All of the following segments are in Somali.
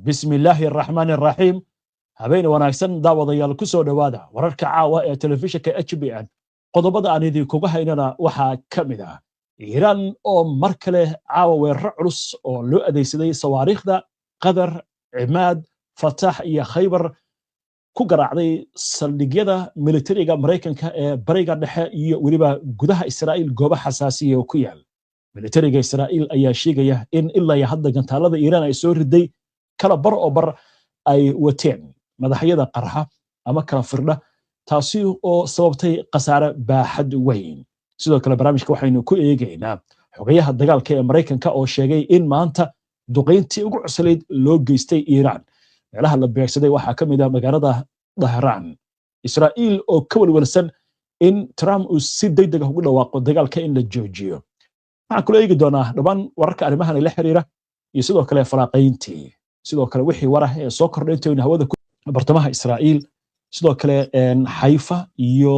Bismillaahi araxmaani araxiim. Habeen wanaagsan, daawadayaal, ku soo dhowaada wararka caawa ee telefishinka HBN. Qodobada aan idinkuga haynana waxaa ka mid ah Iiraan oo mar kale caawa weeraro culus oo loo adeegsaday sawaariikhda Qadar, Cimaad, Fatax iyo Khaybar ku garaacday saldhigyada militariga Maraykanka ee Bariga Dhexe iyo weliba gudaha Israa'iil goobo xasaasiya oo ku yaal. Militariga Israa'iil ayaa sheegaya in ilaa iyo hadda gantaalada Iiraan ay soo riday kala bar oo bar ay wateen madaxyada qarxa ama kala firdha, taasi oo sababtay khasaare baaxad weyn. Sidoo kale barnaamijka waxaynu ku eegaynaa xogayaha dagaalka ee Maraykanka oo sheegay in maanta duqayntii ugu cuslayd loo geystay Iiraan. Meelaha la beegsaday waxaa ka mid ah magaalada Dahraan. Israa'iil oo ka welwelsan in Trump uu si degdeg ah ugu dhawaaqo dagaalka in la joojiyo. Waxaan kula eegi doonaa dhammaan wararka arrimahan la xiriira iyo sidoo kale falaaqayntii, sidoo kale wixii warah ee soo kordhay intaynu hawada ku bartamaha Israa'iil, sidoo kale Xayfa iyo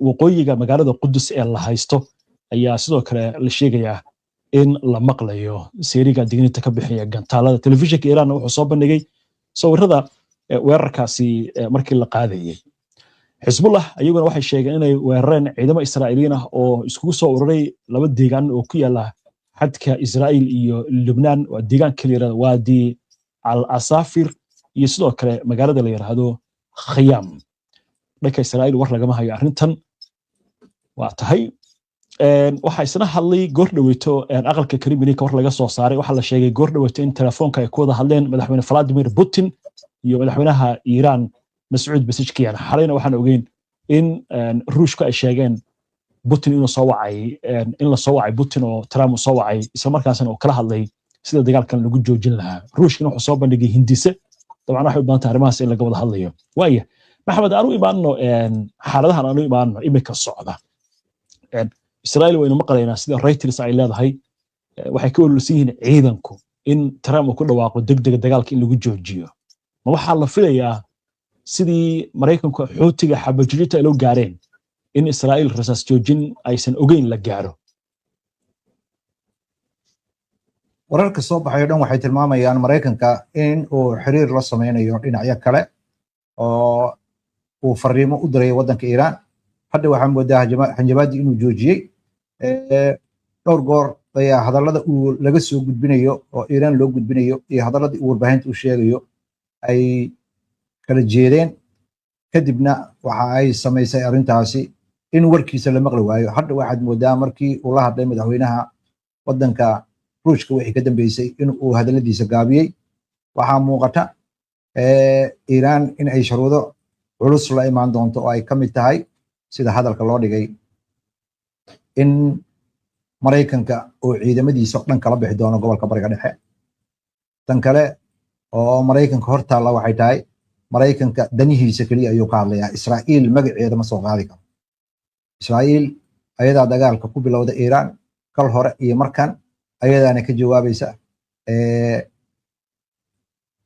waqooyiga magaalada Qudus ee la haysto ayaa sidoo kale la sheegayaa in la maqlayo seeriga digniinta ka bixiya gantaalada. Telefishinka Iiraan wuxuu soo bandhigay sawirada weerarkaasi markii la qaadayay. Xisbullah ayaguna waxay sheegeen inay weerareen ciidamo Israa'iiliyiin ah oo iskugu soo ururay laba deegaan oo ku yaala xadka Israa'iil iyo Lubnaan, waa deegaanka la yirahdo Waadi Al Asafir iyo sidoo kale magaalada la yiraahdo Khayam. Dhanka Israa'iil war lagama hayo arrintan. Waa tahay, waxaa isna hadlay goor dhaweyto aqalka Kremlinka. War laga soo saaray, waxaa la sheegay goor dhaweyto in telefoonka ay ku wada hadleen madaxweyne Vladimir Putin iyo madaxweynaha Iiraan Mascuud Pezeshkian. Xalayna waxaan ogeyn in Ruushku ay sheegeen Putin inuu soo wacay, in la soo wacay Putin oo Trump uu soo wacay, isla markaasna uu kala hadlay sida dagaalkan lagu joojin lahaa. Ruushkina wuxuu soo bandhigay hindise. Dabcan waxay u badan tahay arrimahaas in laga wada hadlayo. Waaya, Maxamed, aan u imaanno xaaladahan, aan u imaanno imika socda. Israa'iil waynu maqlaynaa sida Reuters ay leedahay, waxay ka welwelsan yihiin ciidanku in Trump uu ku dhawaaqo degdega dagaalka in lagu joojiyo. Ma waxaa la filayaa sidii Maraykanku Xuutiga xabad joojinta ay loo gaareen in Israa'iil rasaas joojin aysan ogeyn la gaaro? Wararka soo baxay o dhan waxay tilmaamayaan Maraykanka in uu xiriir la sameynayo dhinacyo kale oo uu fariimo u dirayo waddanka Iiraan. Hadda waxaa moodaa hanjabaaddii inuu joojiyey. Dhowr goor ayaa hadallada uu laga soo gudbinayo oo Iiraan loo gudbinayo iyo hadalladii uu warbaahinta u sheegayo ay kala jeedeen. Kadibna waxa ay samaysay arrintaasi in warkiisa la maqli waayo. Hadda waxaad moodaa markii uu la hadlay madaxweynaha waddanka Ruushka wixii ka dambeysay in uu hadalladiisa gaabiyey. Waxaa muuqata Iiraan in ay sharuudo culus la imaan doonto oo ay ka mid tahay, sida hadalka loo dhigay, in Maraykanka uu ciidamadiisa o dhan kala bixi doono gobolka Bariga Dhexe. Tan kale oo Maraykanka hor taalla waxay tahay, Maraykanka danihiisa keliya ayuu ka hadlayaa. Israa'iil magaceeda ma soo qaadi karo. Israa'iil ayadaa dagaalka ku bilowda Iiraan kal hore iyo markan, ayadaana ka jawaabaysa,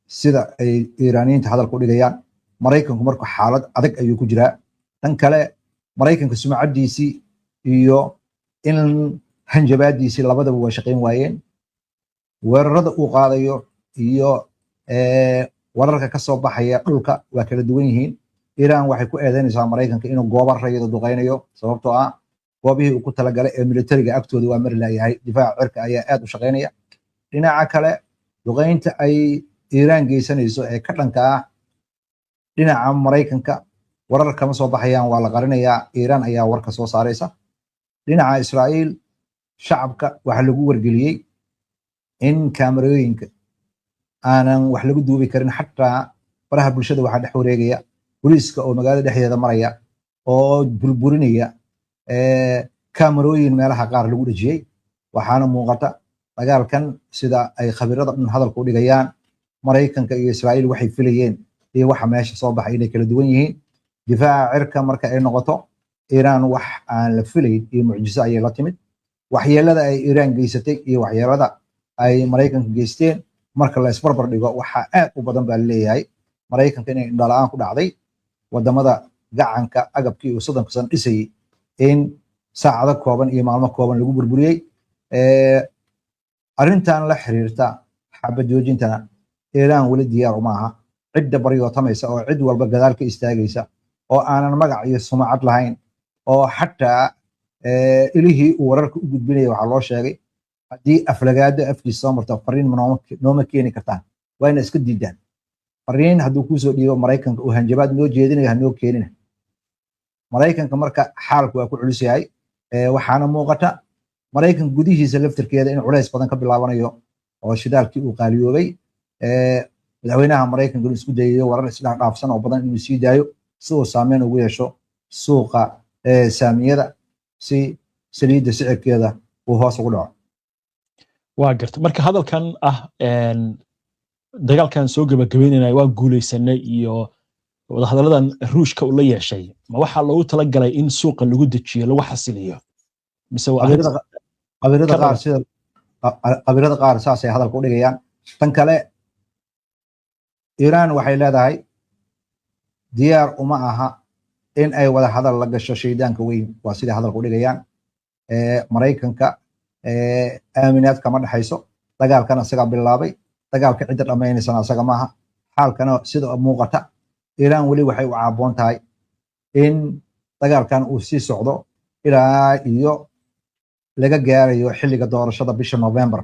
sida ay Iiraaniyiinta hadalka u dhigayaan. Maraykanku marku xaalad adag ayuu ku jiraa. Tan kale, Maraykanka sumcaddiisii iyo in hanjabaadiisii labadaba waa shaqayn waayeen. Weerarada uu qaadayo iyo wararka ka soo baxaya dhulka waa kala duwan yihiin. Iiraan waxay ku eedeynaysaa Maraykanka inuu goobo rayida duqaynayo, sababtoo ah goobihii uu ku talagalay ee militariga agtooda waa mari laayahay. Difaaca cirka ayaa aad u shaqaynaya. Dhinaca kale, duqaynta ay Iiraan geysanayso ee ka dhanka ah dhinaca Maraykanka warar kama soo baxayaan, waa la qarinayaa. Iiraan ayaa warka soo saaraysa. Dhinaca Israa'iil, shacabka waxaa lagu wargeliyey in kaamarooyinka aanan wax lagu duubi karin. Xataa baraha bulshada waxaa dhex wareegaya booliiska oo magaalada dhexdeeda maraya oo burburinaya kaamarooyin meelaha qaar lagu dhejiyey. Waxaana muuqata dagaalkan, sida ay khabiirada dhan hadalka u dhigayaan, Maraykanka iyo Israa'iil waxay filayeen iyo waxa meesha soo baxay inay kala duwan yihiin. Difaaca cirka marka ay noqoto, Iiraan wax aan la filayn iyo mucjiso ayay la timid. Waxyeelada ay Iiraan geysatay iyo waxyeelada ay Maraykanka geysteen marka la isbarbar dhigo, waxaa aad u badan baa laleeyahay Maraykanka inay indhala-aan ku dhacday. Wadamada Gacanka agabkii uu 30-ka sano dhisayey in saacado kooban iyo maalmo kooban lagu burburiyey. Arrintan la xiriirta xabad joojintana Iiraan weli diyaar uma aha. Cidda baryootamaysa oo cid walba gadaal ka istaagaysa oo aanan magac iyo sumcad lahayn, oo xataa ilihii uu wararka u gudbinaya waxaa loo sheegay haddii aflagaado afkiisa soo marto, fariin nooma keeni kartaan, waa ina iska diidaan. Fariin hadduu kuusoo dhiibo Maraykanka uu hanjabaad noo jeedinayo, hanoo keenina Maraykanka. Marka xaalku waa ku culus yahay. Waxaana muuqata Maraykanka gudihiisa laftirkeeda in culays badan ka bilaabanayo oo shidaalkii uu qaaliyoobay. Madaxweynaha Maraykanka inuu isku dayayo warar isdhaafdhaafsan oo badan inuu sii daayo si uu saameyn ugu yeesho suuqa saamiyada, si saliidda sicirkeeda uu hoos ugu dhaco. Waa garta. Marka hadalkan ah dagaalkan soo gebagabeynayna, waa guulaysanay, iyo wadahadalladan Ruushka uu la yeeshay, ma waxaa loogu talagalay in suuqa lagu dejiyo, lagu xasiliyo, mise waa Khabiirada qaar sida khabiirada qaar saasay hadalka u dhigayaan. Tan kale, Iiraan waxay leedahay diyaar uma aha in ay wada hadal la gasho shaydaanka weyn. Waa siday hadalka u dhigayaan. Maraykanka aaminaad kama dhexayso, dagaalkana isagaa bilaabay, dagaalka cidda dhammaynaysana isaga maaha. Xaalkana sida muuqata Iiraan weli waxay u caaboon tahay in dagaalkan uu sii socdo ilaa iyo laga gaarayo xilliga doorashada bisha November,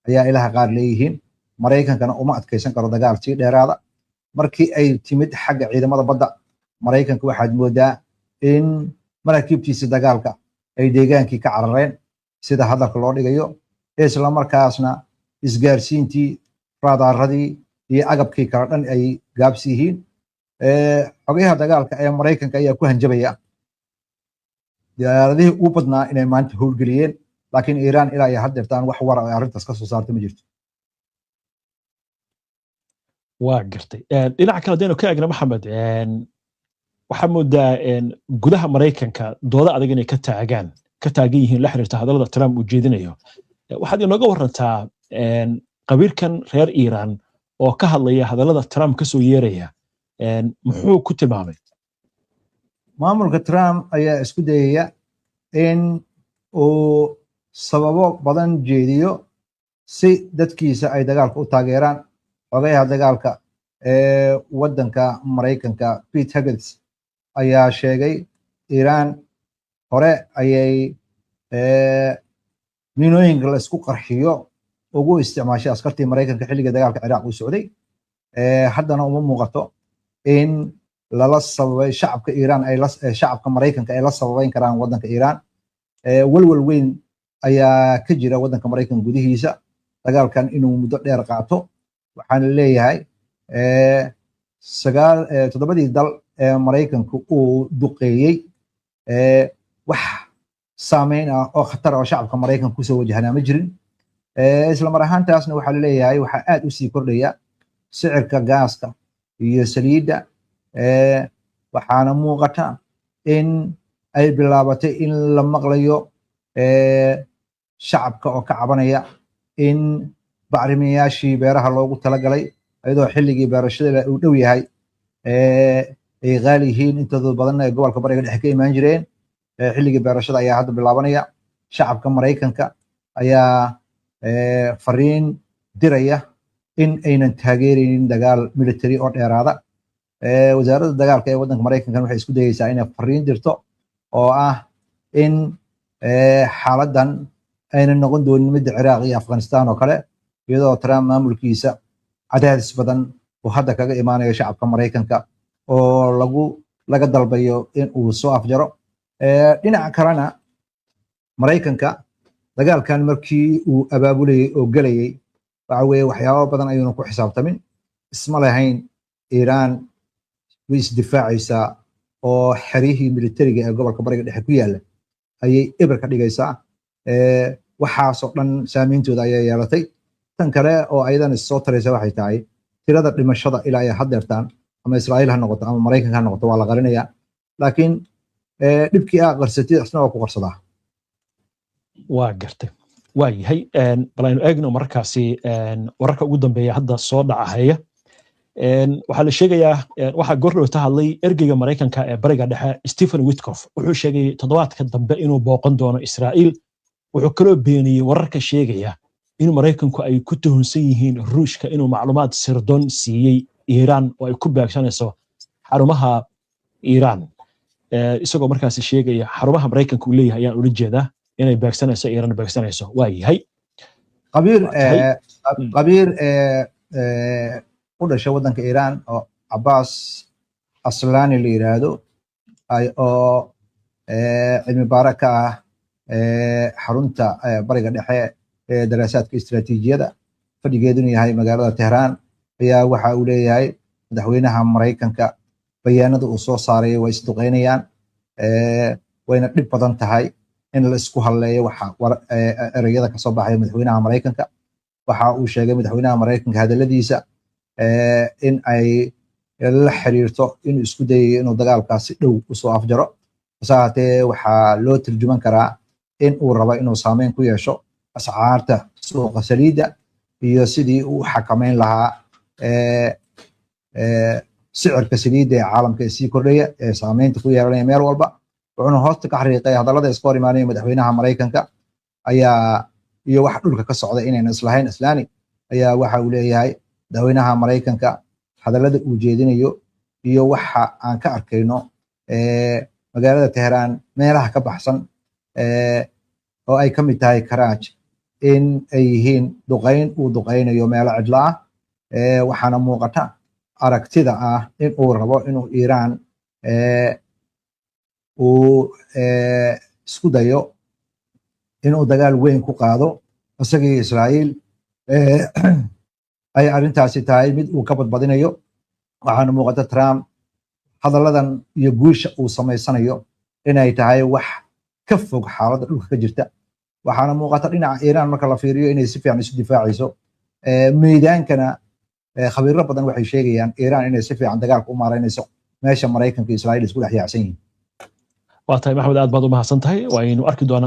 ayaa ilaha qaar leeyihiin. Maraykankana uma adkaysan karo dagaal sii dheeraada. Markii ay timid xagga ciidamada badda Maraykanka, waxaad moodaa in maraakiibtiisa dagaalka ay deegaankii ka carareen, sida hadalka loo dhigayo, isla markaasna isgaarsiintii, raadaaradii iyo agabkii kale dhan ay gaabsi yihiin. Xogayaha dagaalka ee Maraykanka ayaa ku hanjabaya diyaaradihii ugu badnaa inay maanta howlgeliyeen, laakiin Iiraan ilaa iyo haddeertaan wax wara ay arrintaas ka soo saarta ma jirto. Waa gartay. Dhinaca kale haddaynu ka eegna, Maxamed, waxaa moodaa gudaha Maraykanka dooda adag inay ka taagan yihiin la xiriirta hadallada Trump uu jeedinayo. Waxaad inooga warantaa khabiirkan reer Iiraan oo ka hadlaya hadallada Trump ka soo yeeraya, muxuu ku tilmaamay? Maamulka Trump ayaa isku dayaya in uu sababo badan jeediyo si dadkiisa ay dagaalka u taageeraan. Xogayaha dagaalka ee waddanka Maraykanka, Pete Hegseth, ayaa sheegay Iiraan hore ayay miinooyinka la isku qarxiyo ugu isticmaashay askartii Maraykanka xilliga dagaalka Ciraaq uu socday. Haddana uma muuqato in lala sababay shacabka Iiraan ay la shacabka Maraykanka ay la sababayn karaan waddanka Iiraan. Walwal weyn ayaa ka jira waddanka Maraykanka gudihiisa dagaalkan inuu muddo dheer qaato. Waxaana leeyahay sagaal toddobadii dal ee Maraykanku uu duqeeyey wax saameyn ah oo khatar oo shacabka Maraykanka kusoo wajahnaa ma jirin. Isla mar ahaantaasna waxaa laleeyahay waxaa aad u sii kordhaya sicirka gaaska iyo saliidda. Waxaana muuqata in ay bilaabatay in la maqlayo shacabka oo ka cabanaya in bacrimiyaashii beeraha loogu talagalay, iyadoo xilligii beerashada uu dhow yahay, ay qaali yihiin, intooda badanna ay gobolka Bariga Dhexe ka imaan jireen. Xilligii beerashada ayaa hadda bilaabanaya. Shacabka Maraykanka ayaa fariin diraya in aynan taageeraynin dagaal military oo dheeraada. Wasaaradda dagaalka ee waddanka Maraykankan waxay isku dayeysaa inay fariin dirto oo ah in xaaladdan aynan noqon doonin midda Ciraaq iyo Afghanistan oo kale, iyadoo Trump maamulkiisa cadaadis badan uu hadda kaga imaanayo shacabka Maraykanka oo laga dalbayo in uu soo afjaro. Dhinaca kalena, Maraykanka dagaalkan markii uu abaabulayey oo gelayey, waxa weeye waxyaabo badan ayuuna ku xisaabtamin. Isma lahayn Iiraan way isdifaacaysaa oo xeryihii militariga ee gobolka Bariga Dhexe ku yaalla ayay eber ka dhigaysaa. Waxaasoo dhan saameyntooda ayay yeelatay. Tan kale oo ayadana issoo taraysa waxay tahay tirada dhimashada ilaa ay haddeertaan, ama Israa'iil ha noqoto ama Maraykanka ha noqoto, waa la qarinayaa, laakiin dhibkii aa qarsatid isna waa ku qarsadaa. Waa gartay, waa yahay. Bal aynu eegno mararkaasi wararka ugu dambeeya hadda soo dhacahaya. Waxaa la sheegayaa, waxaa goordhow ta hadlay ergeyga Maraykanka ee Bariga Dhexe, Stephen Witkoff. Wuxuu sheegay toddobaadka dambe inuu booqan doono Israa'iil. Wuxuu kaloo beeniyey wararka sheegaya In Maraykanku ay ku tuhunsan yihiin Ruushka inuu macluumaad sirdoon siiyey Iiraan oo ay ku beegsanayso xarumaha Iiraan, isagoo markaasi sheegaya xarumaha Maraykanka uu leeyahay ayaan ula jeedaa inay beegsanayso, Iiraan beegsanayso. Waa yahay. Qabiir u dhashay waddanka Iiraan oo Abbas Aslani la yiraahdo, oo cilmi baara ka ah xarunta Bariga Dhexe ee daraasaadka istiraatiijiyada, fadhigeeduna yahay magaalada Tehraan, ayaa waxa uu leeyahay madaxweynaha Maraykanka bayaanada uu soo saaray way isduqeynayaan, wayna dhib badan tahay in la isku halleeyo waxa ereyada kasoo baxaya madaxweynaha Maraykanka. Waxa uu sheegay madaxweynaha Maraykanka hadalladiisa in ay la xiriirto inuu isku dayayo inuu dagaalkaasi dhow usoo afjaro, hase ahaatee waxaa loo turjuman karaa in uu rabo inuu saameyn ku yeesho ascaarta suuqa saliidda iyo sidii uu xakameyn lahaa sicirka saliidda ee caalamka ee sii kordhaya ee saameynta ku yeelanaya meel walba. Wuxuuna hoosta ka xariiqay hadallada iska hor imaanaya madaxweynaha Maraykanka ayaa iyo wax dhulka ka socda inayna islahayn. Aslani ayaa waxa uu leeyahay madaxweynaha Maraykanka hadallada uu jeedinayo iyo waxa aan ka arkayno magaalada Tehraan meelaha ka baxsan oo ay ka mid tahay Karaaj in ay yihiin duqayn uu duqaynayo meelo cidlo ah. Waxaana muuqata aragtida ah in uu rabo inuu Iiraan uu isku dayo inuu dagaal weyn ku qaado isagii Israa'iil, ay arrintaasi tahay mid uu ka badbadinayo. Waxaana muuqata Trump hadalladan iyo guusha uu samaysanayo inay tahay wax ka fog xaaladda dhulka ka jirta. Waxaana muuqata dhinaca Iiraan marka la fiiriyo inay si fiican isu difaacayso. Meydaankana khabiiro badan waxay sheegayaan Iiraan inay si fiican dagaalka u maaraynayso, meesha Maraykanka iyo Israa'iil isku dhex yaacsan yihiin. Waa tahay, Maxmed, aad baad u mahadsan tahay. Waynu arki doonaa.